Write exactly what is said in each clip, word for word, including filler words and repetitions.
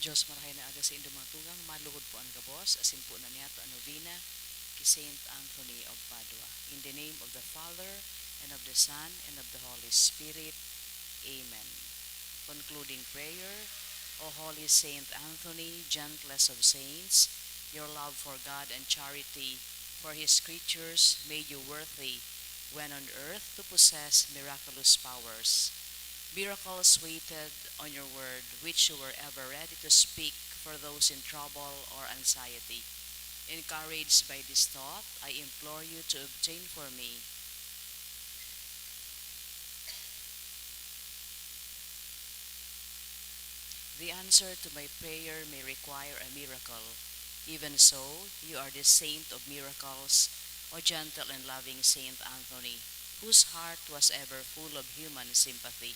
Diyos, marahay na aga saindo mga tugang, maluhod po an gabos, asin po na niyato an novena ki Saint Anthony of Padua. In the name of the Father, and of the Son, and of the Holy Spirit. Amen. Concluding prayer. O Holy Saint Anthony, gentlest of saints, your love for God and charity for his creatures made you worthy, when on earth, to possess miraculous powers. Miracles waited on your word, which you were ever ready to speak for those in trouble or anxiety. Encouraged by this thought, I implore you to obtain for me the answer to my prayer may require a miracle. Even so, you are the saint of miracles, O gentle and loving Saint Anthony, whose heart was ever full of human sympathy.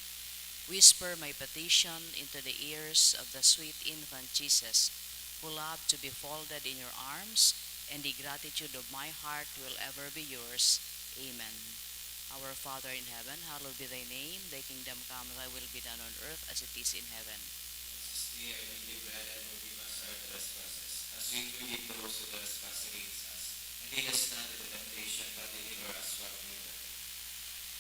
Whisper my petition into the ears of the sweet infant Jesus, who loved to be folded in your arms, and the gratitude of my heart will ever be yours. Amen. Our Father in heaven, hallowed be thy name. Thy kingdom come, thy will be done on earth as it is in heaven. Give us this day our daily bread, and forgive us our trespasses, as we forgive those who trespass against us. And lead us not into temptation, but deliver us from evil.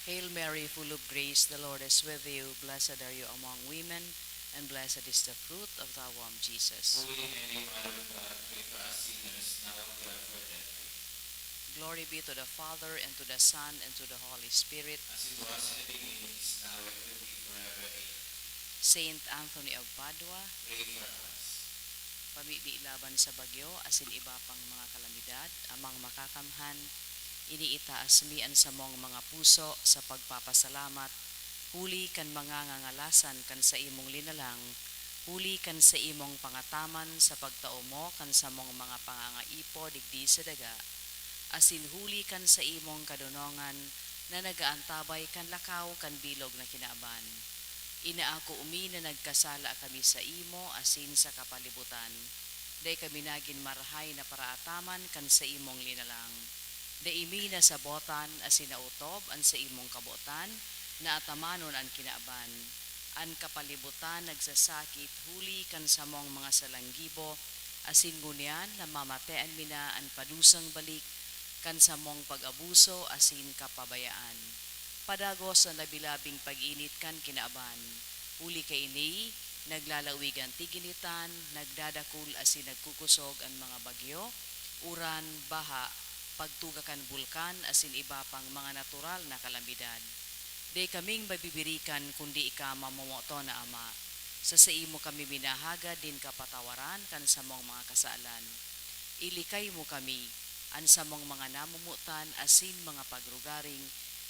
Hail Mary, full of grace, the Lord is with you. Blessed are you among women, and blessed is the fruit of thy womb, Jesus. Holy Mary, Mother of God, pray for us sinners, now and at the hour of our death. Amen. Glory be to the Father, and to the Son, and to the Holy Spirit. As it was in the beginning, is now, and will be forever. Amen. Saint Anthony of Padua, pray for us. Pamibi laban sa bagyo asin iba pang mga kalamidad, Amang Makakamhan, iniitaas mi an samong mga puso sa pagpapasalamat, huli kan mga ngangalasan kan saimong linalang, huli kan saimong pangataman sa pagtao mo kan samong mga pangangaipo digdi sa daga, asin huli kan saimong kadonongan na nag-aantabay kan lakaw kan bilog na kinaban. Inaako mi na nagkasala kami saimo asin sa kapalibutan. Dai kami nagin marahay na paraataman kan saimong linalang. Dai mi nasabotan asin naotob an saimong kabotan na atamanon an kinaban. An kapalibutan nagsasakit huli kan samong mga salanggibo, asin ngunyan namamatean mi na an padusang balik kan samong pag-abuso asin kapabayaan. Padagos an labi-labing pag-init kan kinaban. Huli kaini, naglalawig an tiginitan, nagdadakul asin nagkukusog an mga bagyo, uran, baha, pagtuga kan bulkan asin iba pang mga natural na kalamidad. Dai kaming mabibirikan kundi ika mamomoton na Ama. Sa saimo kami minahagad nin kapatawaran kan samong mga kasalan. Ilikay mo kami, an samong mga namomotan asin mga pagrugaring,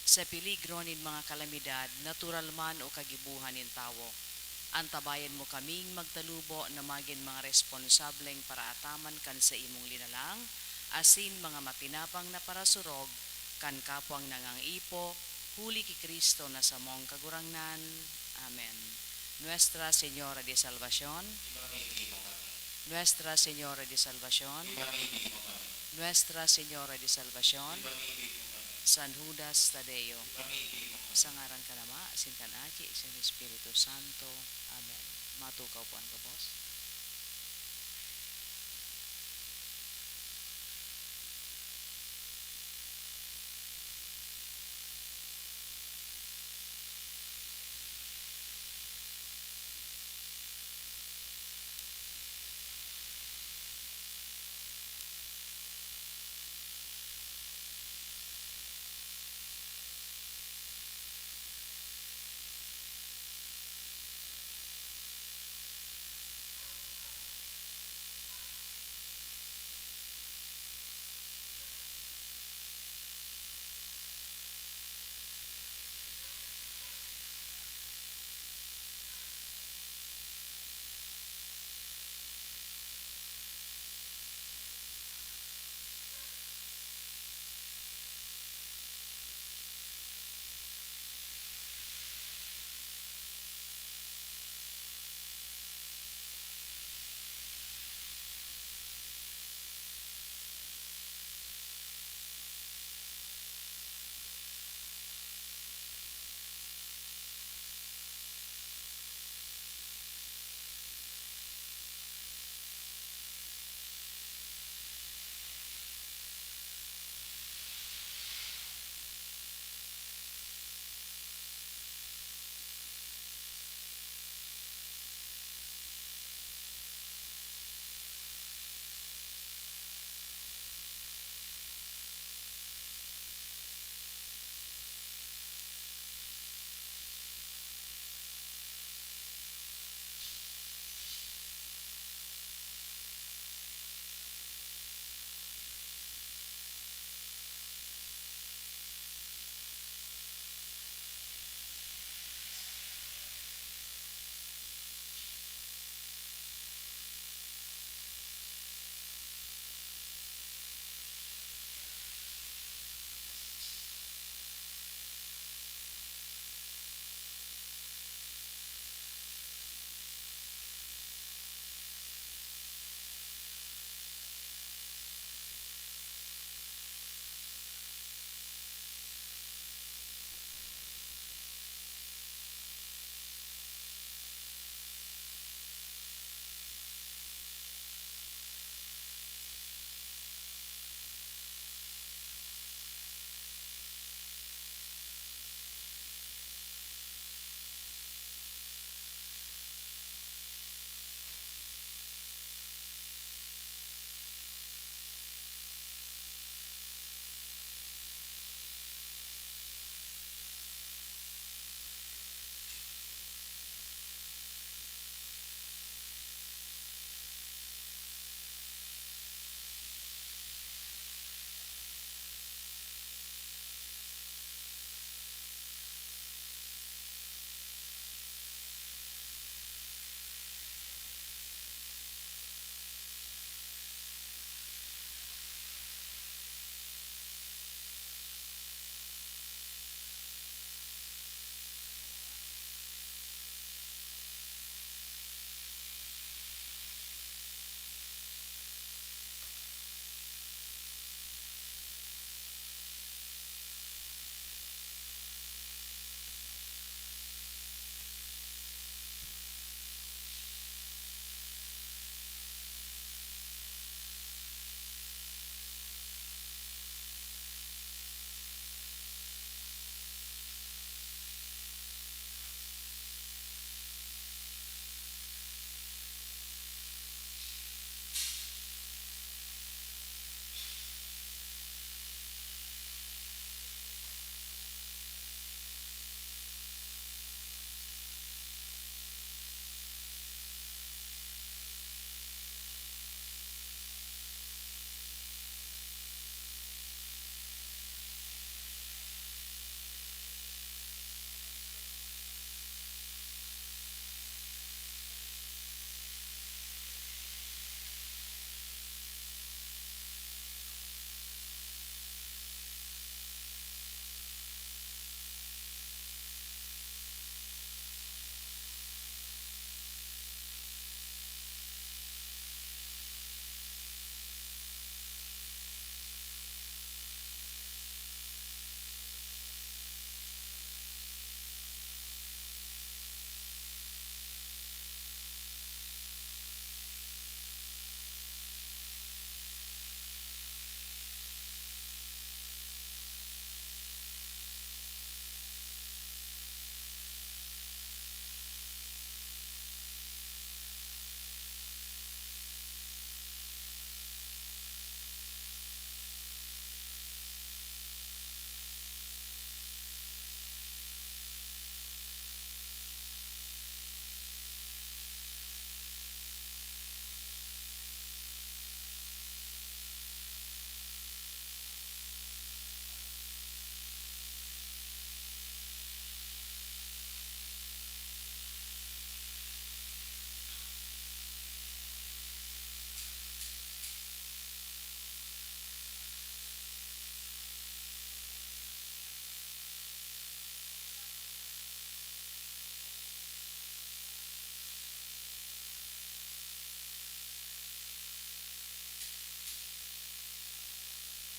sa peligro nin mga kalamidad, natural man o kagibohan nin tawo. Antabayan mo kaming magtalubo na magin mga responsableng paraataman kan saimong linalang, asin mga matinapang na parasurog kan kapwang nangangaipo, huli ki Cristo na samong Kagurangnan. Amen. Nuestra Señora de Salvacion. Ipamimibi mo kami. Nuestra Señora de Salvacion. Ipamimibi mo kami. Nuestra Señora de Salvacion. Ipamimibi mo kami. San Judas Tadeo. Ipamimibi mo kami. Sa ngaran kan Ama, asin kan Aki, asin kan Espiritu Santo. Amen. Matukaw po an gabos.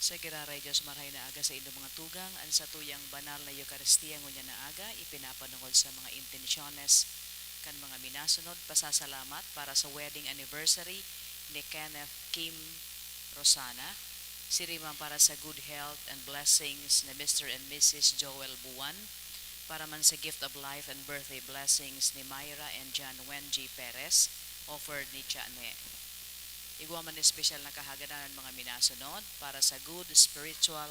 Sa giraray Dios, marahay na aga sa indo mga tugang. An satuyang banal na Eukaristia ngunyan na aga, ipinapanungod sa mga intensyones kan mga minasunod. Pasasalamat para sa wedding anniversary ni Kenneth Kim Rosana. Siring man para sa good health and blessings ni Mister and Missus Joel Buwan. Para man sa gift of life and birthday blessings ni Myra and John Wenji Perez, offered ni Chane. Igwa man espesyal na kahagadan an mga minasunod para sa good spiritual,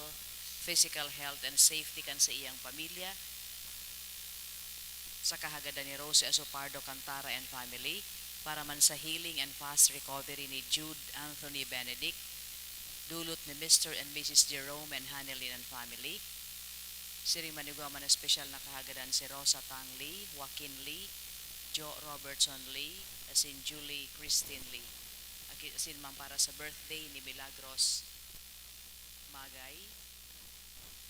physical health and safety kan sa iyang pamilya, sa kahagadan ni Rosie Azupardo Cantara and family, para man sa healing and fast recovery ni Jude Anthony Benedict, dulot ni Mister and Missus Jerome and Hanelin and family. Siring man igwa man espesyal na kahagadan si Rosa Tang Lee, Joaquin Lee, Jo Robertson Lee, asin Julie Christine Lee. Aki-, asin man para sa birthday ni Milagros Magay.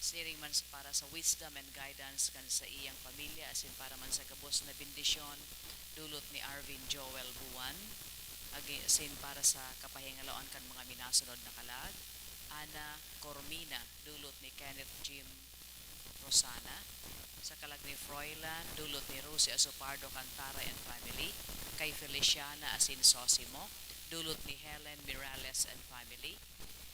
Siring man sa, para sa wisdom and guidance kan sa iyang pamilya, asin para man sa gabos na bendisyon, dulot ni Arvin Joel Buwan. Agi-, asin para sa kapahingaloan kan mga minasunod na kalag, Ana Cormina, dulot ni Kenneth Jim Rosana, sa kalag ni Froilan, dulot ni Rosie Azupardo Cantara and family, kay Feliciana asin Sosimo, dulot ni Helen Mirales and family,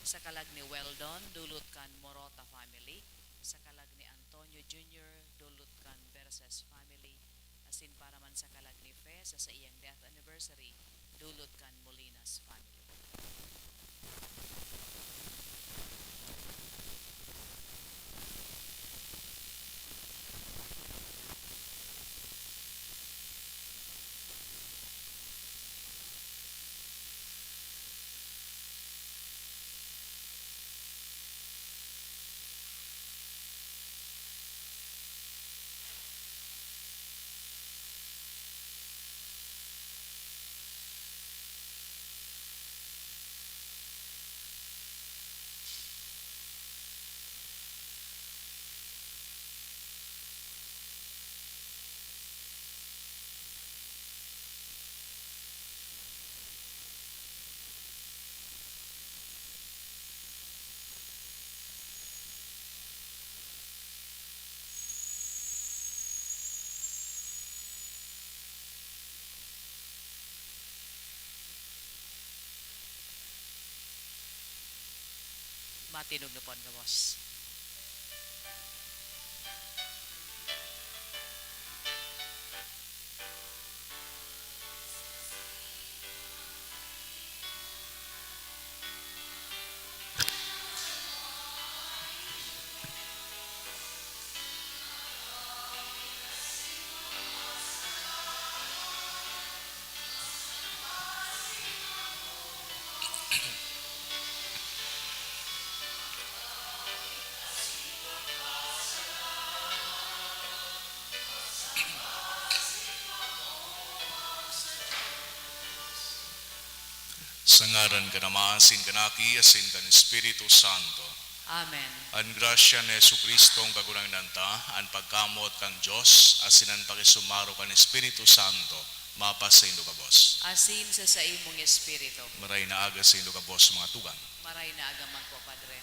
sa kalag ni Weldon, dulot kan Morota family, sa kalag ni Antonio Junior, dulot kan Verses family, asin para man sa kalag ni Fe sa saiyang death anniversary, dulot kan Molinas family. Matinog na po an gabos. Sa ngaran kan Ama, asin kan Aki, asin kan Espiritu Santo. Amen. An grasya ni Jesu-Cristo, an Kagurangnan ta, an pagkamoot kan Dios, asin an pakisumaro kan Espiritu Santo, mapasaindo gabos. Asin sa saimong espiritu. Maray na aga saindo gabos, mga tugang. Maray na aga man po, Padre.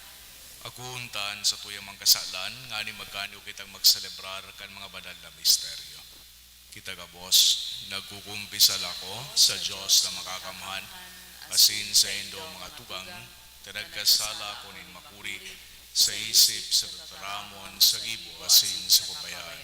Akoon ta an satuyang mga kasalan, nganing magkaniyo kitang magselebrar kan mga banal na misteryo. Kita gabos, nagkukumpisal ako sa Dios na makakamhan, asin saindo, mga tugang, ta nagkasala ako nin makuri, sa isip, sa tataramon, sa gibo, asin sa pabayaan.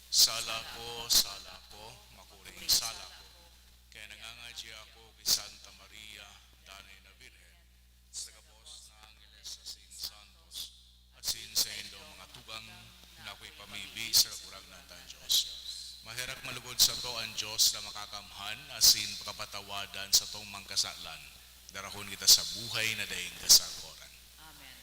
Sala ko, sala ko, makuring sala ko. Kaya nangangadya ako ki Santa Maria, Danay na Birhen, sa gabos na angheles asin santos, asin saindo, mga tugang, na ako ipamibi sa Kagurangnan tang Dios. Maherak malugod sato an Dios na makakamhan asin pakapatawadan satong mga kasalan. Darahon kita sa buhay na daing kasangkoran. Amen.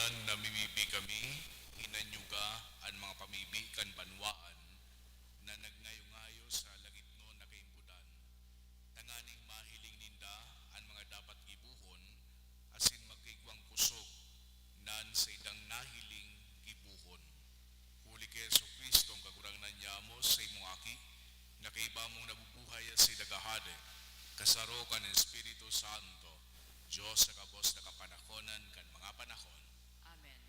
Namimibi kami, inanyuga an mga pamibi kan banwaan na nagngayo-ngayo sa lagitnon na kaimpodan, tanganing mahiling ninda an mga dapat gibohon asin magkaigwang kosog nan saindang nahiling gibohon. Huli ki Jesu-Cristo, an Kagurangnan nyamo, sa imong Aki, na kaiba mong nabubuhay asin naghahade, kasaro kan Espiritu Santo, Dios sa gabos na kapanahonan kan mga panahon. Amen.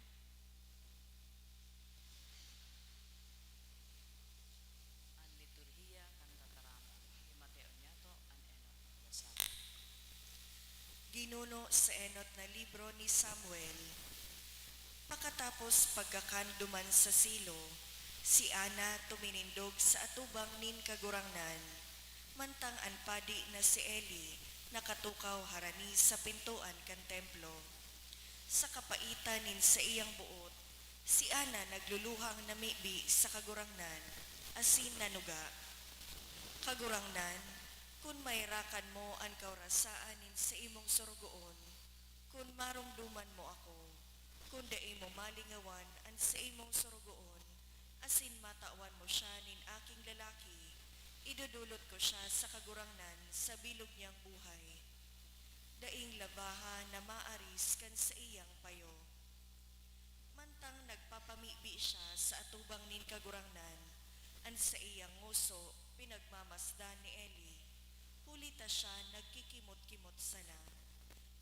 An liturhiya kan tataramon. Himateon niyato an enot na paglasahan. Ginuno sa enot na libro ni Samuel. Pakatapos pagkakan duman sa Silo, si Ana tuminindog sa atubang nin Kagurangnan, mantang an padi na si Eli nakatukaw harani sa pintoan kan templo. Sa kapaitan nin saiyang boot, si Ana nagluluhang namibi sa Kagurangnan asin nanuga, "Kagurangnan, kun maerakan mo an kaorasaan nin saimong sorogoon, kun maromdoman mo ako, kun dai mo malingawan an saimong sorogoon, asin matawan mo siya nin aking lalaki, idodolot ko siya sa Kagurangnan sa bilog niyang buhay. Daing labaha na maaris kan saiyang payo." Mantang nagpapamibi siya sa atubang nin Kagurangnan, an saiyang ngoso pinagmamasdan ni Eli, huli ta siya nagkikimot-kimot sana.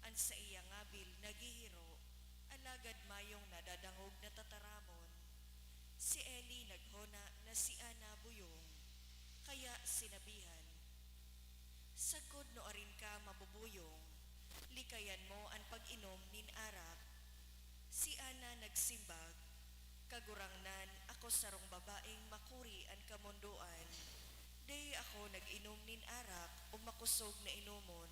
An saiyang ngabil naghihiro, alagad mayong nadadangog na tataramon. Si Eli naghona na si Ana buyong, kaya sinabihan, "Sagkod nuarin ka mabubuyong, likayan mo an pag-inom nin arak." Si Ana nagsimbag, "Kagurangnan, ako sarong babaeng makuri an kamondoan. Dai ako nag-inom nin arak o makosog na inomon,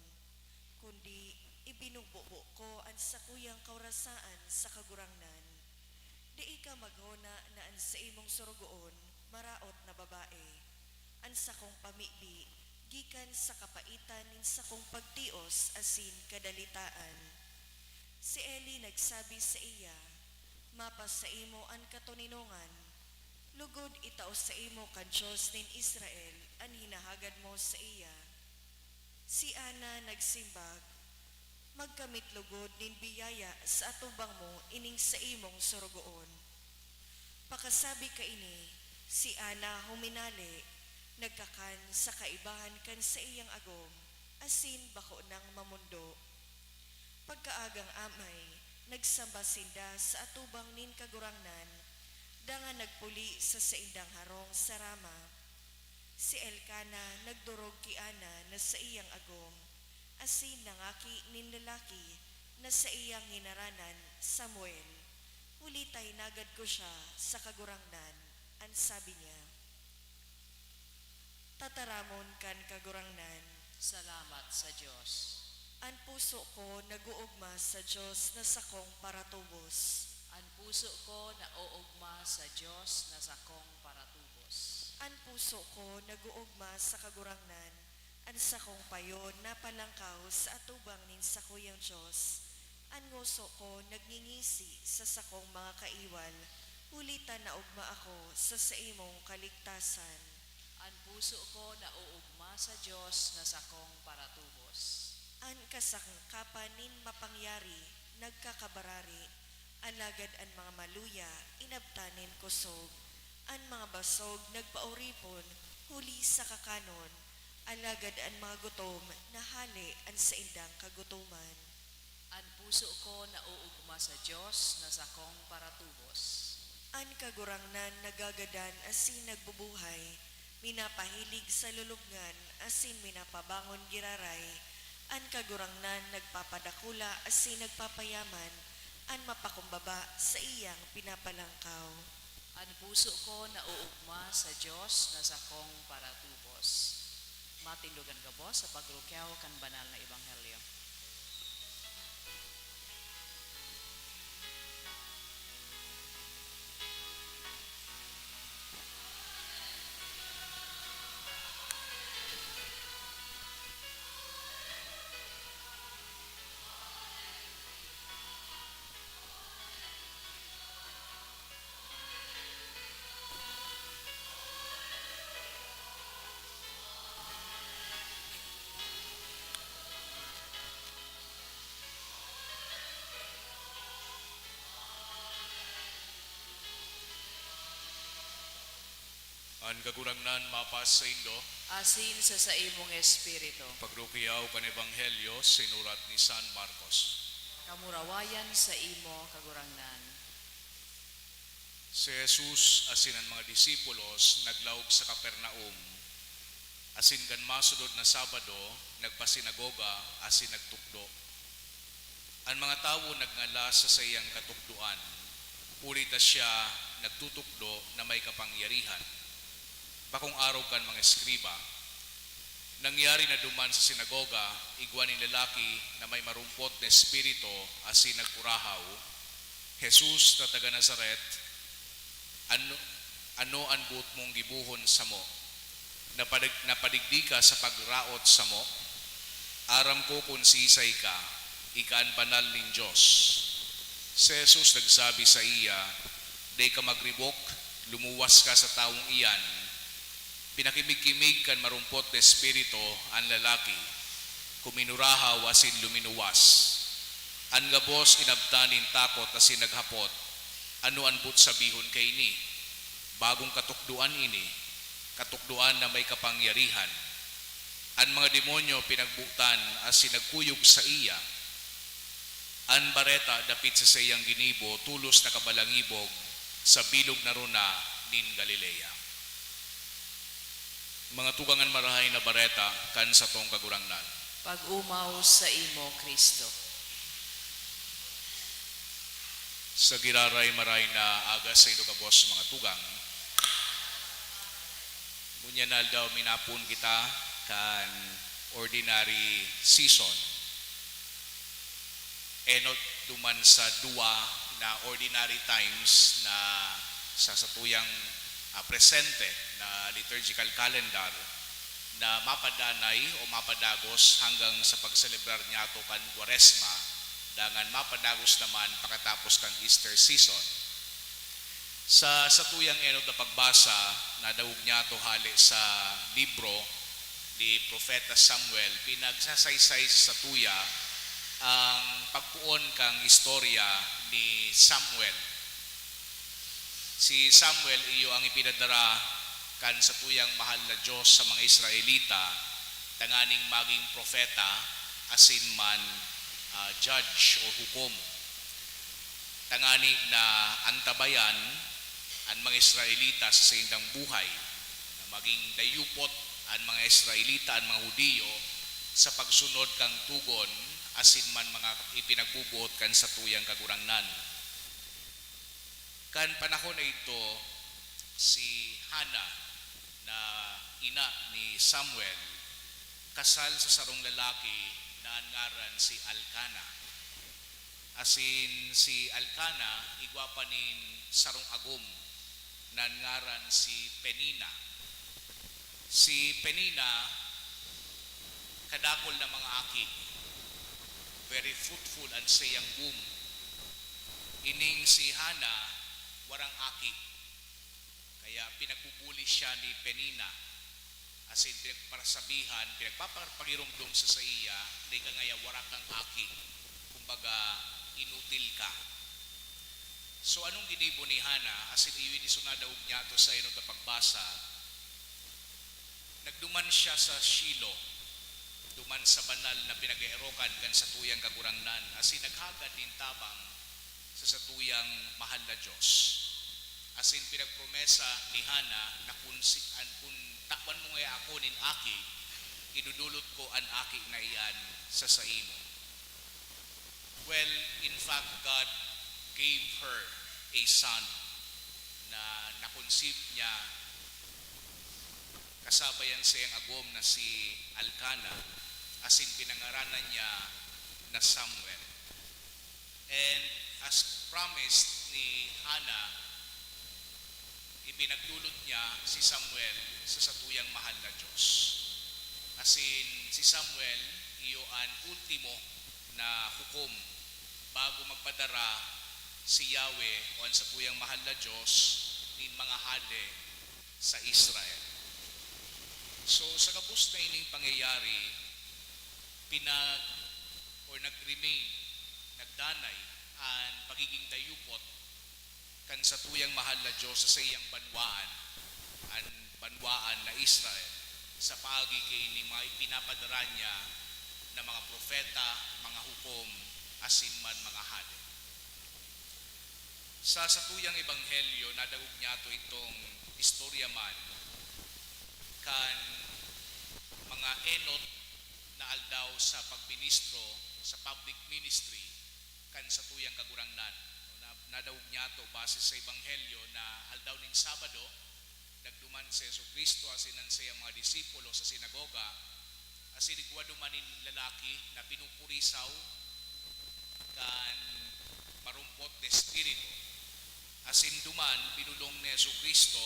kundi ibinububo ko an sakuyang kaorasaan sa Kagurangnan. Dai ka maghona na an saimong sorogoon maraot na babae. An sakong pamibi gikan sa kapaitan nin sakong pagtios asin kadalitaan." Si Eli nagsabi saiya, "Mapa saimo an katoninongan. Lugod itao saimo kan Dios nin Israel an hinahagad mo saiya." Si Ana nagsimbag, "Magkamit lugod nin biyaya sa atubang mo ining saimong sorogoon." Pakasabi kaini, si Ana huminale, nagkakan sa kaibahan kan saiyang agom, asin bako nang mamondo. Pagkaagang amay, nagsamba sinda sa atubang nin Kagurangnan, dangan nagpuli sa saindang harong sa Rama. Si Elcana nagdorog ki Ana na saiyang agom, asin nangaki nin lalaki na saiyang nginaranan Samuel, huli ta hinagad ko siya sa Kagurangnan, an sabi niya. Tataramon kan Kagurangnan. Salamat sa Dios. An puso ko nag-oogma sa Dios na sakong paratubos. An puso ko naoogma sa Dios na sakong paratubos. An puso ko nag-oogma sa Kagurangnan, an sakong payo napalangkaw sa atubang nin sakuyang Dios. An ngoso ko nagngingisi sa sakong mga kaiwal, huli ta naogma ako sa saimong kaligtasan. An puso ko naoogma sa Dios na sakong paratubos. An kasangkapan nin mapangyari nagkakabarari, alagad an mga maluya inabtan nin kosog. An mga basog nagpaoripon huli sa kakanon, alagad an mga gutom nahale an saindang kagutoman. An puso ko naoogma sa Dios na sakong paratubos. An Kagurangnan nagagadan asin nagbubuhay, minapahilig sa lulubngan asin minapabangon giraray. An Kagurangnan nagpapadakula asin nagpapayaman, an mapakumbaba saiyang pinapalangkaw. An puso ko naoogma sa Dios na sakong paratubos. Matindogan gabos sa pagrukyaw kan banal na ebanghelyo. An Kagurangnan mapasaindo. Asin sa saimong espiritu. Pagrukiyaw kan Ebanghelyo sinurat ni San Marcos. Kamurawayan sa imo, Kagurangnan. Si Jesus asin an mga disipulos naglaog sa Capernaum, asin kan masunod na Sabado, nagpasinagoga asin nagtukdo. An mga tawo nagngalas sa saiyang katukdoan, huli ta siya nagtutukdo na may kapangyarihan, bakong arog kan mga eskriba. Nangyari na duman sa sinagoga, igwa nin lalaki na may marumpot na espiritu asin nagkurahaw, "Jesus na taga Nazaret, ano, ano an boot mong gibohon samo? Napadig-, napadigdi ka sa pagraot samo? Aram ko kun siisay ka, ika an Banal nin Dios." Si Jesus nagsabi saiya, "Dai ka magribok, lumuwas ka sa tawong iyan." Pinakimig-kimig kan marumpot na espiritu an lalaki, kuminurahaw asin luminuwas. An gabos inabtan nin takot asin naghapot, "Ano an boot sabihon kaini? Bagong katukdoan ini, katukdoan na may kapangyarihan. An mga demonyo pinagbotan asin nagkuyog saiya. An bareta dapit sa saiyang ginibo tolos na kabalangibog sa bilog na rona nin Galilea." Mga tugang, an Marahay na Bareta kan satong Kagurangnan. Pag-omaw saimo, Cristo. Sa giraray, maray na aga saindo gabos, mga tugang. Ngunyan na aldaw, minapon kita kan ordinary season. Enot duman sa duwa na ordinary times na sa satuyang, ah, presente na liturgical calendar na mapadanay o mapadagos hanggang sa pagselebrar niyato kan Kwaresma, dangan mapadagos naman pakatapos kan Easter season. Sa satuyang enot na pagbasa, nadangog niyato hale sa libro ni Propeta Samuel, pinagsasaysay sa satuya ang pagpoon kan istorya ni Samuel. Si Samuel iyo ang ipinadara kan satuyang mahal na Dios sa mga Israelita tanganing magin propeta asin man, ah, judge o hukom, tangani na antabayan an mga Israelita sa saindang buhay, na magin dayupot an mga Israelita, an mga Judio, sa pagsunod kan togon asin man mga ipinagboboot kan satuyang Kagurangnan. Kan panahon na idto, si Hana, na ina ni Samuel, kasal sa sarong lalaki na an ngaran si Elcana. Asin si Elcana igwa pa nin sarong agom na an ngaran si Penina. Si Penina, kadakul na mga aki, very fruitful an saiyang womb. Ining si Hana, warang aki, kaya pinagbubuli siya ni Penina, asin pinagparasabihan, pinagpapagiromdom sa saiya na ika ngaya wara kang aki, kumbaga, inutil ka. So, anong ginibo ni Hana? Asin iyo ini so nadangog niyato sa enot na pagbasa. Nagduman siya sa Shilo, duman sa banal na pinag-eerokan kan satuyang Kagurangnan, asin naghagad nin tabang sa satuyang mahal na Dios. Asin pinagpromesa ni Hana na kun si, an, kun tawan mo ngaya ako nin aki, idodolot ko an aki na iyan sa saimo. Well, in fact, God gave her a son na na-conceive niya kasabay an saiyang agom na si Elcana, asin pinangaranan niya na Samuel. And as promised ni Hana, ipinagdolot niya si Samuel sa satuyang mahal na Dios. Asin si Samuel iyo an ultimo na hukom bago magpadara si Yahweh o an satuyang mahal na Dios nin mga hade sa Israel. So, sa gabos na ining pangyayari, pinag-, or nag-remain, nagdanay an pagiging dayupot kan satuyang mahal na Dios sa saiyang banwaan, an banwaan na Israel sa paagi kaini mga ipinapadara niya na mga propeta, mga hukom, asin man mga hade. Sa satuyang ebanghelyo, nadangog niyato itong istorya man kan mga enot na aldaw sa pagministro, sa public ministry kan satuyang Kagurangnan. Na, nadangog niyato base sa ebanghelyo na aldaw nin Sabado, nagduman si Jesu-Cristo asin an saiyang mga disipulo sa sinagoga, asin igwa duman nin lalaki na pinupurisaw kan marumpot na espiritu. Asin duman binolong ni Jesu-Cristo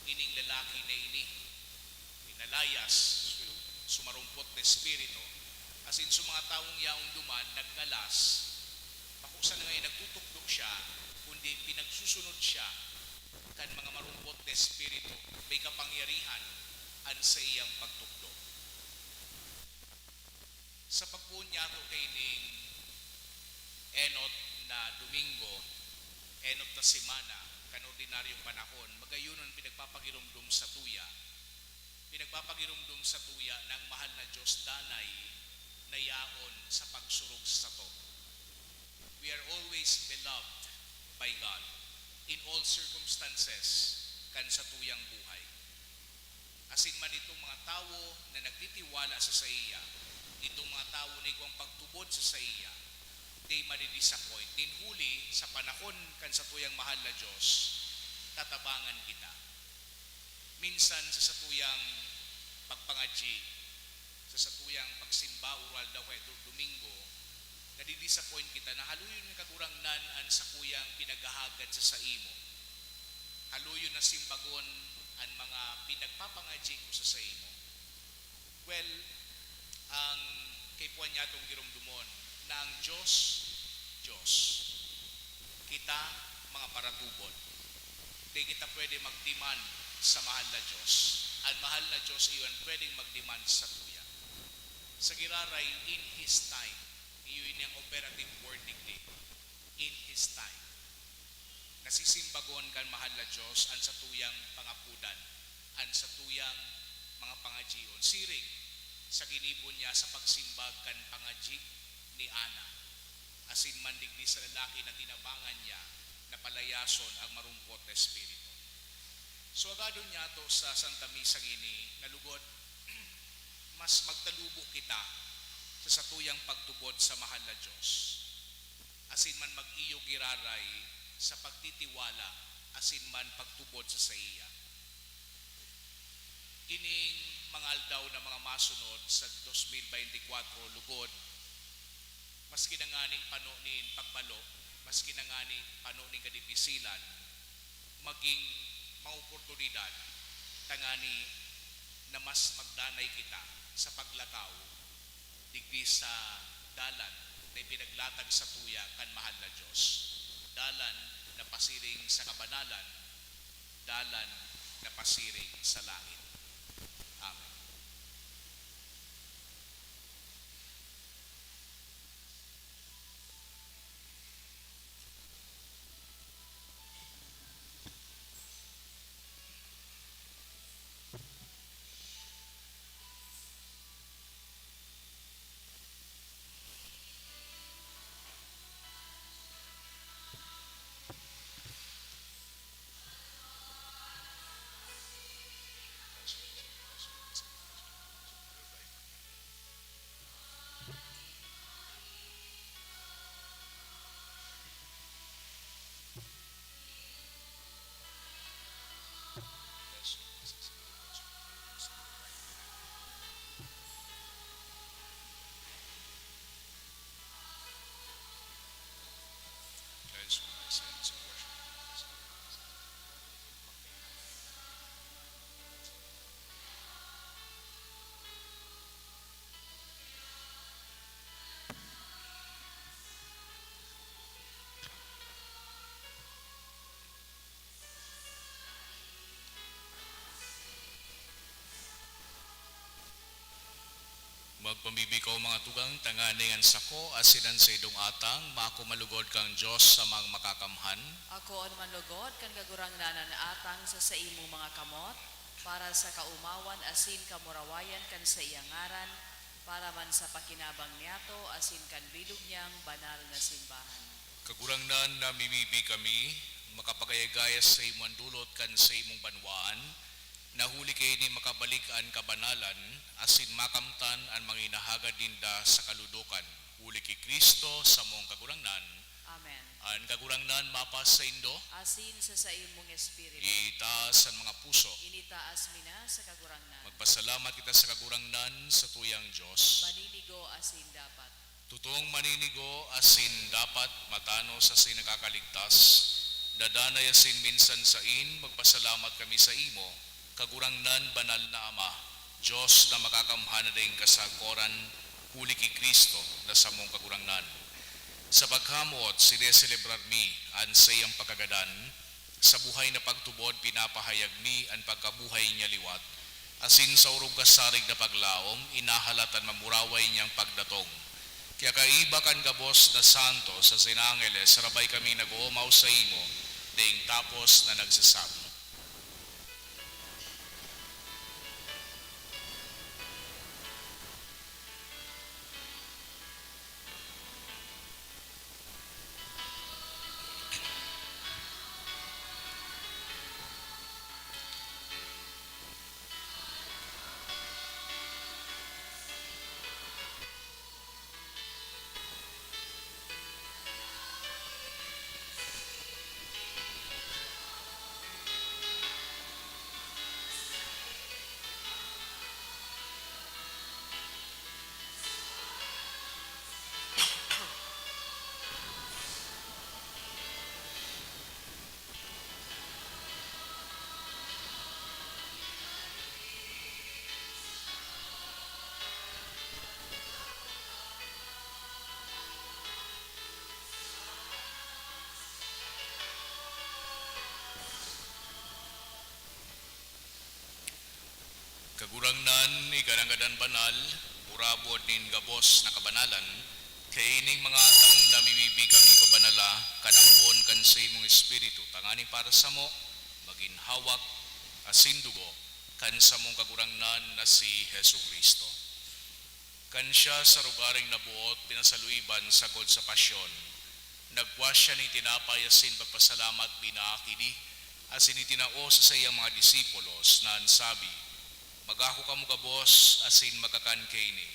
ining lalaki na ini, pinalayas su-, su marumpot na espiritu. Asin su mga tawong yaon duman nagngalas, bako sana ngani nagtutukdo siya, kundi pinagsusunod siya kan mga marumpot na espiritu, may kapangyarihan an saiyang pagtukdo. Sa pagpoon niyato kaining enot na Domingo, enot na semana kan ordinaryong panahon, magayon an pinagpapagiromdom satuya. Pinagpapagiromdom satuya na an mahal na Diyos danay na yaon sa pagsurog sa sato. We are always beloved by God in all circumstances kan satuyang buhay. Asin man itong mga tawo na nagtitiwala sa saiya, itong mga tawo na igwang pagtubod sa saiya, they madi-disappoint. Nin huli, sa panahon kan satuyang mahal na Diyos, tatabangan kita. Minsan sa satuyang pagpangadyi, sa satuyang pagsimba, o aldaw kaya do-, Domingo, nadi-disappoint kita na haloyon nin Kagurangnan an sakuyang pinaghahagad sa saimo. Haloyon na simbagon an mga pinagpapangadyi ko sa saimo. Well, ang kaipuhan niyatong giromdomon na ang Diyos, Diyos. Kita, mga paratubod. Di kita pwede mag-demand sa mahal na Diyos. Ang mahal na Diyos, iyo an pwedeng mag-demand satuya. Sa giraray, in His time. Iyo ini ang operative word digdi. In His time. Nasisimbagon kan mahal na Diyos an satuyang pangapodan, an satuyang mga pangadyion. Siring sa ginibo niya sa pagsimbag kan pangadyi ni Ana, asin man digdi sa lalaki na tinabangan niya na palayason ang marumpot na espiritu. So, agadon niyato sa Santa Misa ngini na lugod, mas magtalubo kita sa satuyang pagtubod sa mahal na Diyos, asin man mag-iyo giraray sa pagtitiwala asin man pagtubod sa saiya. Ining mga aldaw na mga masunod sa dos mil beintikwatro, lugod, maski na nganing pano nin pagbalo, maski na nganing pano nin kadipisilan, maging mga oportunidad tangani na mas magdanay kita sa paglakaw digdi sa dalan na ipinaglatag satuya kan mahal na Diyos, dalan na pasiring sa kabanalan, dalan na pasiring sa langit. Amen. Magpamibikaw, mga tugang, tanganing an sako asin an saindong atang mako malugod kan Dios sa mga makakamhan. Akoon man lugod kan Kagurangnan an atang sa saimong mga kamot. para sa kaomawan asin kamurawayan kan saiyang ngaran, para man sa pakinabang niyato asin kan bilog niyang banal na simbahan. Kagurangnan, namimibi kami, makapagayagayas sa imo an dulot kan sa imong banwaan, na huli kaini makabalik an kabanalan, asin makamtan an mga inahagad ninda sa kaludokan. Huli ki Cristo, samong Kagurangnan. Amen. An Kagurangnan mapasaindo. Asin sa saimong espiritu. Itaas an mga puso. Initaas mi na sa Kagurangnan. Magpasalamat kita sa Kagurangnan, sa tuyang Dios. Maninigo asin dapat. Totong maninigo asin dapat matanos asin nakakaligtas. Dadanay asin minsan sain, magpasalamat kami sa imo, Kagurangnan, banal na Ama, Dios na makakamhan na daing kasakoran, huli ki Cristo na samong Kagurangnan. Sa pagkamoot, sineselebrar mi an saiyang pagkagadan. Sa buhay na pagtubod, pinapahayag mi an pagkabuhay niya liwat, asin sa orog kasarig na paglaom, inahalat an mamuraway niyang pagdatong. Kaya kaiba kan gabos na santos asin angeles, rabay kaming nag-oomaw saimo, daing tapos na nagsasabi. Kagurangnan, ika nangadan banal, burabod nin gabos na kabanalan, kaya ining mga atang namimibi kami pabanala kan ambon kan saimong Espiritu, tanganing para samo magin hawak asin dugo kan samong Kagurangnan na si Jesu-Cristo. Kan siya sa rogaring naboot pinasaluiban sagkod sa pasyon, nagwa siya nin tinapay asin pagpasalamat, binaak ini, asin itinao sa saiyang mga disipulos, na an sabi, "Mag-ako kamo gabos asin magkakan kaini,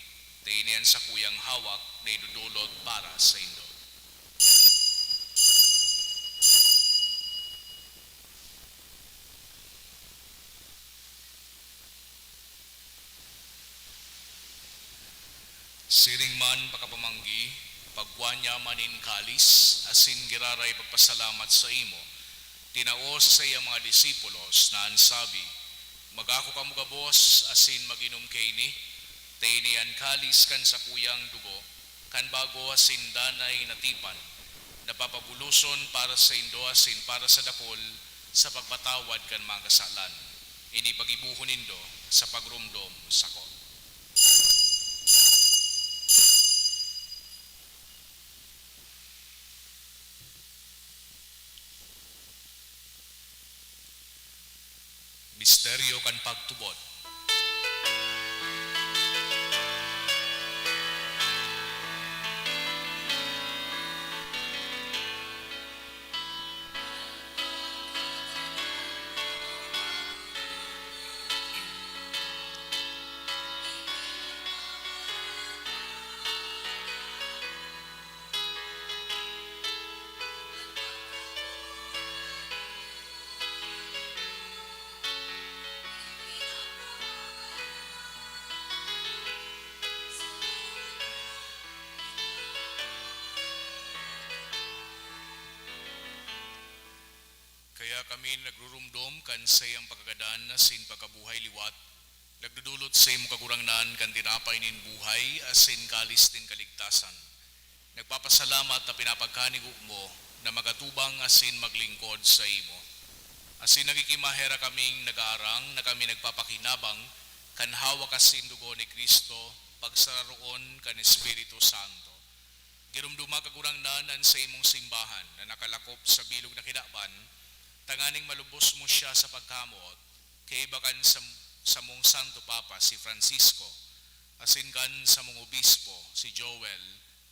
ta ini an sakuyang hawak na idodolot para saindo." Siring man pakapamanggi, pagkua niya man nin kalis, asin giraray pagpasalamat saimo, tinao sa saiyang mga disipulos, na an sabi, "Mag-ako kamo gabos asin mag-inom kaini, ta ini an kalis kan sakuyang dugo, kan bago asin danay na tipan, na papabuloson para saindo asin para sa dakul sa pagpatawad kan mga kasalan. Ini paggibohon nindo sa pagromdom sako." Misteryo kan pagtubod. Kaya kami nagrurumdom kan saiyang pagkagadan asin pagkabuhay liwat, nagdodolot saimo, Kagurangnan, kan tinapay nin buhay asin kalis nin kaligtasan. Nagpapasalamat ta pinapagkanigo mo na magatubang asin maglingkod saimo. Asin nagkikimaherak kaming nagaarang na kami nagpapakinabang kan hawak asin dugo ni Cristo, pagsararoon kan Espiritu Santo. Giromdoma, Kagurangnan, an saimong simbahan na nakalakop sa bilog na kinaban, tanganing malubos mo siya sa pagkamoot, Kaiba kan sam-, samong Santo Papa, si Francisco, asin kan samong obispo, si Joel,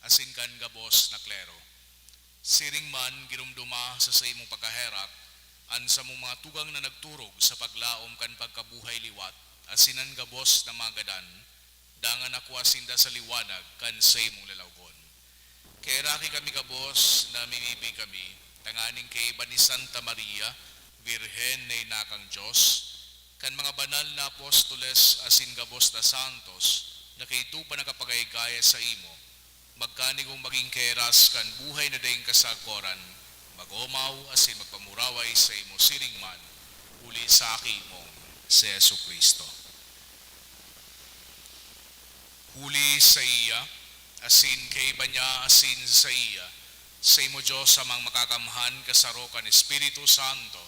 asin kan gabos na klero. Siring man, giromdoma sa saimong pagkaherak an samong mga tugang na nagturog sa paglaom kan pagkabuhay liwat, asin an gabos na mga gadan, dangan akua sinda sa liwanag kan saimong lalawgon. Kaheraki kami gabos, namimibi kami, tanganing kaiba ni Santa Maria, Birhen na ina kan Dios, kan mga banal na apostoles asin gabos na santos na kaidto pa nakapagayagaya saimo, magkanigong magin kaheras kan buhay na daing kasagkoran, mag-omaw asin magpamuraway saimo siring man, huli sa Aki mong si Jesu-Cristo. Huli saiya, asin kaiba niya, asin saiya, saimo, Dios Amang Makakamhan, kasaro kan Espiritu Santo,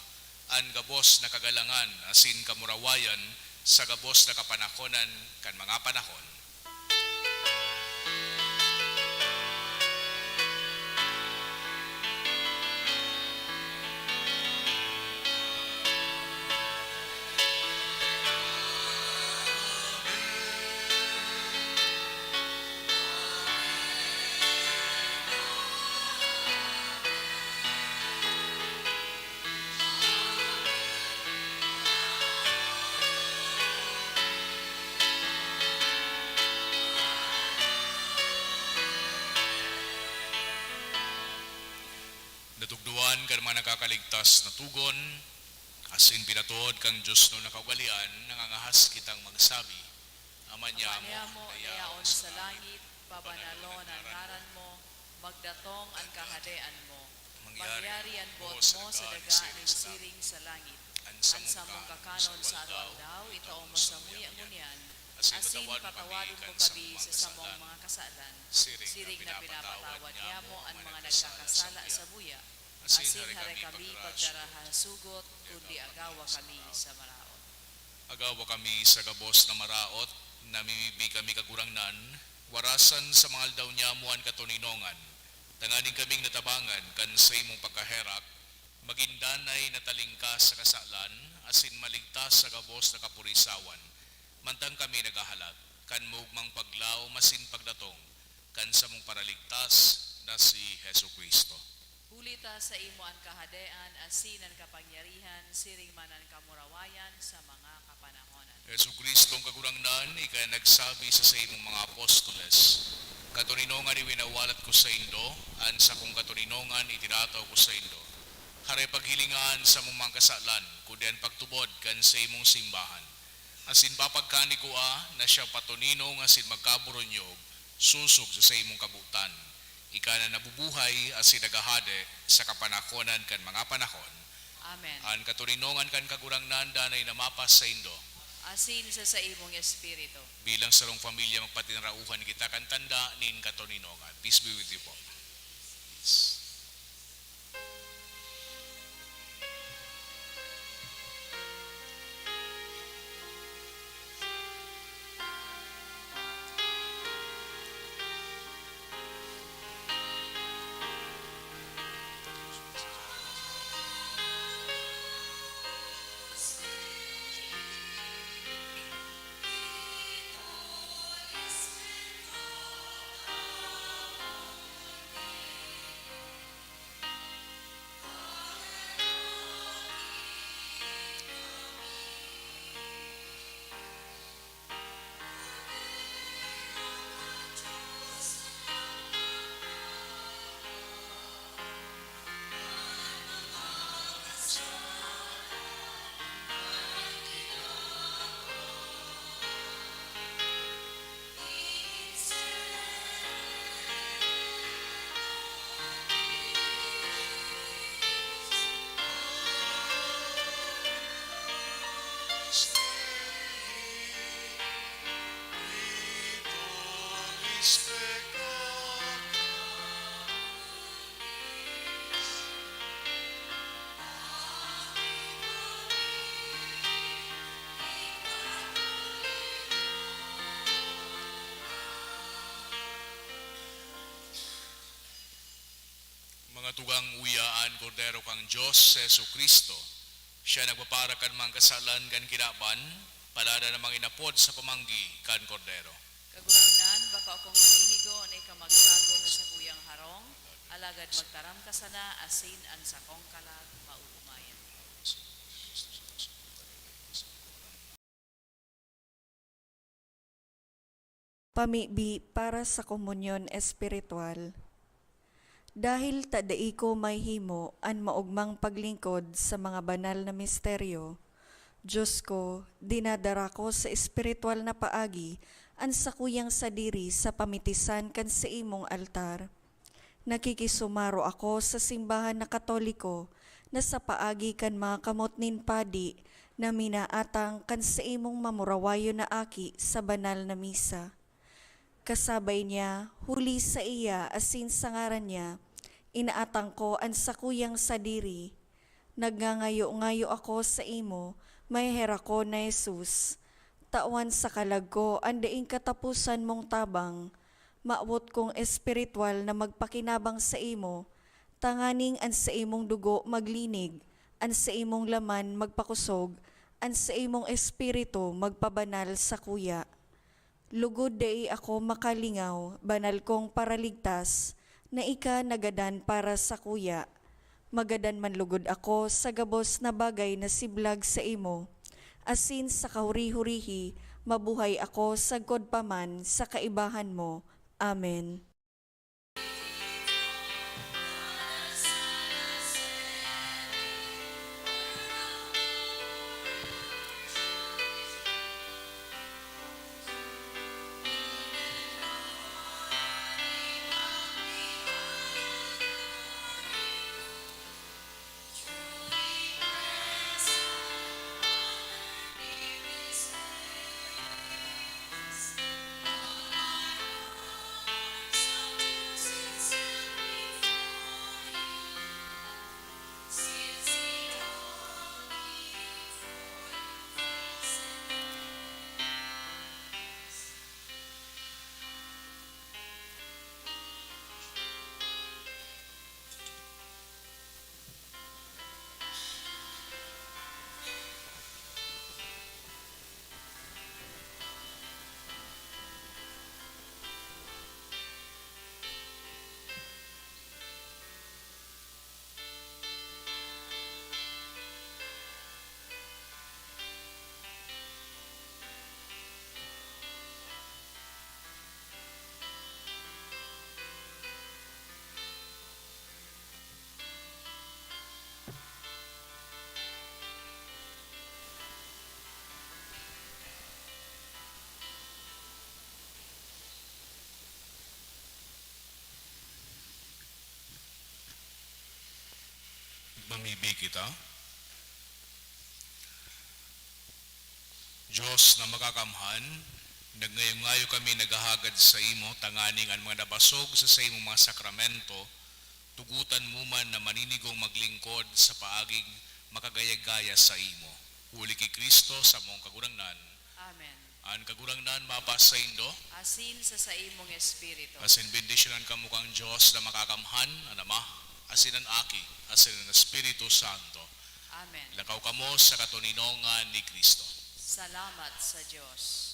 an gabos na kagalangan asin kamurawayan sa gabos na kapanakonan kan mga panahon. Natukdoan kan mga nakakaligtas na tugon, asin pinatuod kan diosnon na kaugalean, nangangahas kitang magsabi, Ama niamo na yaon sa langit, pabanalon an ngaran mo, magdatong an kahadean mo. Mangyari an boot mo sa daga nin siring sa langit. An samong kakanon sa aldaw-aldaw, itao mo samuya ngunyan, asin patawadon mo kami sa samong mga kasalan, siring na pinapatawad niamo an mga nagkakasala samuya. Asin hare kami pagdara sa sugot, kundi agawa kami sa maraot. Agawa kami sa gabos na maraot, namimibi kami, Kagurangnan, warasan sa mga aldaw niamo an katoninongan, tanganing kaming natabangan kan saimong pagkaherak, magin danay na talingkas sa kasalan, asin maligtas sa gabos na kapurisawan, mantang kami naghahalat kan maogmang paglaom asin pagdatong kan samong Paraligtas na si Jesu-Cristo. Huli ta saimo an kahadean asin an kapangyarihan, siring man an kamurawayan sa mga kapanahonan. Jesu-Cristong Kagurangnan, ika an nagsabi sa saimong mga apostoles, "Katoninongan iwinawalat ko saindo, an sakong katoninongan itinataw ko saindo." Hare paghilinga an samong mga kasalan, kundi an pagtubod kan saimong simbahan. Asin papagkanigua na siya patoninong asin magkaburonyog sosog sa saimong kabotan. Ika na nabubuhay asin naghahade sa kapanakonan kan mga panahon. Amen. An katoninongan kan Kagurangnan danay na mapas saindo. Asin sa saimong espiritu. Bilang sarong pamilya, magpatinarauhan kita kan tanda nin katoninongan. Peace be with you po. Mga tugang, uya an Kordero kan Dios, si Jesu-Cristo, Siya nagpapara kan mga kasalan kan kinaban, palada na manginapod sa pamanggi kan Kordero. Kagurangnan, bako akong mainigo na ika magtago na sakuyang harong, alagad magtaram ka sana asin an sakong kalag maomayan. Pamibi para sa komunyon espiritual. Dahil ta dai ko mahimo an maogmang paglingkod sa mga banal na misteryo, Dios ko, dinadara ko sa espiritual na paagi an sakuyang sadiri sa pamitisan kan saimong altar. Nakikisumaro ako sa simbahan na Katoliko na sa paagi kan mga kamot nin padi na minaatang kan saimong mamurawayon na aki sa banal na misa. Kasabay niya, huli sa iya asin sa ngaran niya, inaatang ko an sakuyang sadiri. Nagngangayo-ngayo ako saimo, maheherak ko na Jesus, tawan sa kalag ko an daing kataposan mong tabang. Mawot kong espiritual na magpakinabang saimo, tanganing an saimong dugo maglinig, an saimong laman magpakosog, an saimong espiritu magpabanal sakuya. Lugod dai ako makalingaw, banal kong Paraligtas, na ika nagadan para sakuya. Magadan man lugod ako sa gabos na bagay na siblag saimo, asin sa kahuri-hurihi mabuhay ako sagkod pa man sa kaibahan mo. Amen. Mamibi kita. Diyos na makakamhan, nagngayo-ngayo kami naghahagad sa imo tanganing an mga nabasog sa saimong mga sakramento, tugutan mo man na maninigong maglingkod sa paaging makagaya-gaya sa imo. Huli ki Cristo, samong Kagurangnan. Amen. An Kagurangnan mapasaindo. Asin sa saimong espiritu. Asin bendisyonan kamo kan Diyos na makakamhan, an Ama, asin an Aki, asin an Espiritu Santo. Amen. Lakaw kamo sa katoninongan ni Cristo. Salamat sa Diyos.